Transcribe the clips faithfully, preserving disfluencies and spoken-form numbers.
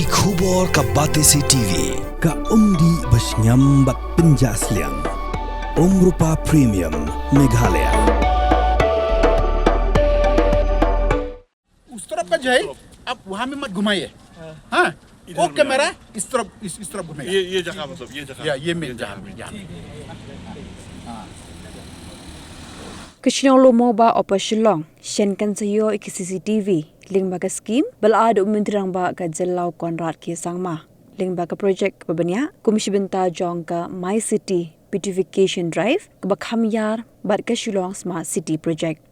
Ki khubor ka Batesi T V, ka umdih ba shngiam bad pynjah sliang. Umrupa Premium, Meghalaya. उस तरफ का जो है, आप वहाँ में मत घुमाइए। हाँ, वो कैमरा इस तरफ, इस, इस तरफ घुमाइए। ये ये जगह मतलब ये जगह या ये मेन जहाँ में, यहाँ में। Ka shnong Lum Mawbah Upper Shillong shen kan sa ïoh ïa ki C C T V lyngba ka skim ba la ai da u Myntri Rangbah ka jylla u Conrad K Sangma lyngba ka projek ba bniah kum shi bynta jong ka My City Beautification Drive kaba kham ïar bad ka Shillong Smart City Project.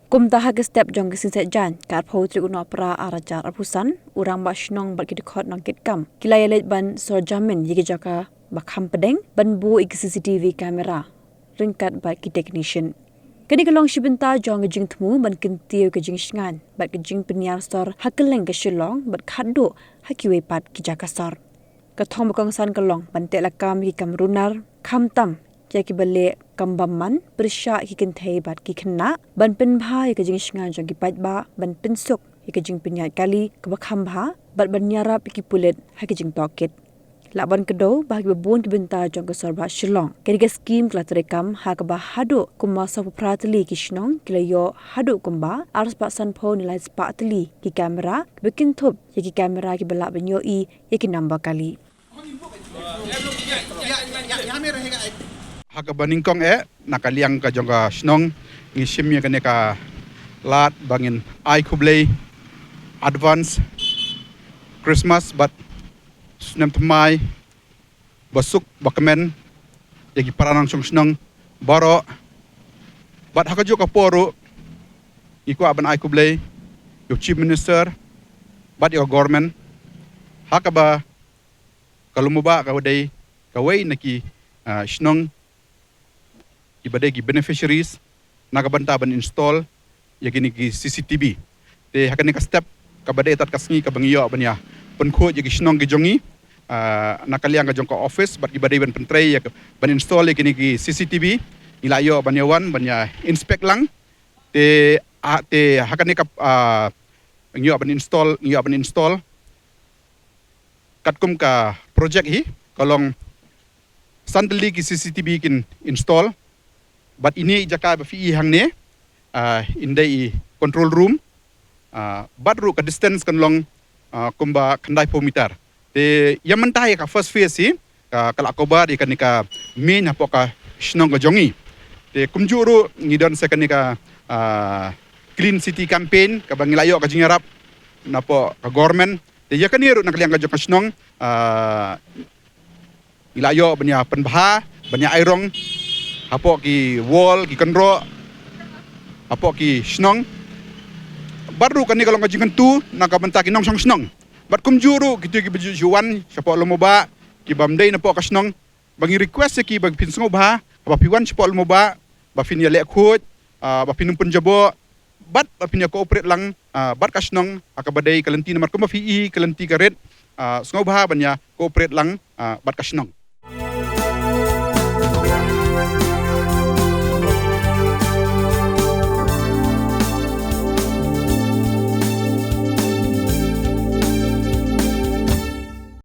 Kumta ha ka step jong ka Sngi Saitjaiñ ka arphew tarik u Nohprah arhajar arphew san, u Rangbah Shnong bad ki dkhot nongkitkam ki la ïaleit ban sor jamin ïa ki jaka ba kham pdeng ban buh ïa ki C C T V camera ryngkat bad ki technician. Kane ka long shi bynta jong ka jingthmu ban kyntiew ka jingshngaiñ bad ka jingpynïar sor ha kylleng ka Shillong bad khatduh ha kiwei pat ki jaka sor. Ka thong ba kongsan ka long ban teh lakam ïa ki kam runar, khamtam ïa ki ba leh kam bymman pyrshah ïa ki kynthei bad ki khynnah, ban pynbha ïa ka jingshngaiñ jong ki paidbah, ban pynsuk ïa ka jingpynïaid kali kaba kham bha bad ban ïarap ïa ki pulit ha ka jingtohkit. Lah ban kdew ba ha kiba bun ki bynta jong ka sor bah Shillong, kane ka skim ka la treikam ha kaba haduh kumba sawphew phra tylli ki shnong ki la ïoh haduh kumba arspah sanphew ne laispah tylli ki camera kiba kynthup ïa ki camera kiba lah ban ïohi ïa ki number kali. Ha kaba nyngkong eh, na ka liang ka jong ka shnong, ngi shim ïa kane ka lad ba ngin ai khublei advance Christmas bad snem thymmai ba suk ba kmen ïa ki para nongshong shnong baroh. Bad ha kajuh ka por ruh ngi kwah ban ai khublei ïa u Chief Minister bad ïa ka government ha kaba ka Lum Mawbah ka dei kawei na ki, ah, shnong kiba dei ki beneficiaries na ka bynta ban install ïa kine ki C C T V. Te ha kane ka step kaba dei tad ka sngi kaba ngi ïoh ban ïa pynkhuid ïa ki shnong ki jong ngi, ah, na ka liang ka jong ka office bad kiba dei ban pyntrei ïa ka, ban install ïa kine ki C C T V. Ngi la ïoh ban ïa wan ban ïa inspect lang. Te, ah, te ha kane ka, ah, ngi ïoh ban install, ngi ïoh ban install katkum ka project hi, ka long san tylli ki C C T V kin install. Bad ine i jaka ba phi i hangne, ah, in dei i control room, ah, bad ruh ka distance kan long, ah, kumba khyndaiphew meter. Te ïa mynta ïa ka first phase hi, ka, ka la cover ïa kane ka main hapoh ka shnong ka jong ngi. Te kumjuh ruh ngi don sa kane ka, ah, Clean City Campaign kaba ngi la ïoh ka jingïarap napoh ka government. Te ïa kane ruh na ka liang ka jong ka shnong, ah, ngi la ïoh ban ïa pynbha, ban ïa ai rong hapoh ki wall, ki kynroh hapoh ki shnong. Bad ruh kane ka long ka jingkyntu na ka bynta ki nongshong shnong. Bad kumjuh ruh kito kiba ju, ju wan shapoh Lum Mawbah, kibym dei napoh ka shnong, ba ngi request ïa ki ba phin sngewbha haba phi wan shapoh Lum Mawbah ba phin ïa leh khuid, ah, ba phin ym pynjaboh bad ba phin ïa cooperate lang, ah, bad ka shnong ha kaba dei ka lynti, namar kumba phi i ka lynti ka rit, ah, sngewbha ban ïa cooperate lang, ah, bad ka shnong.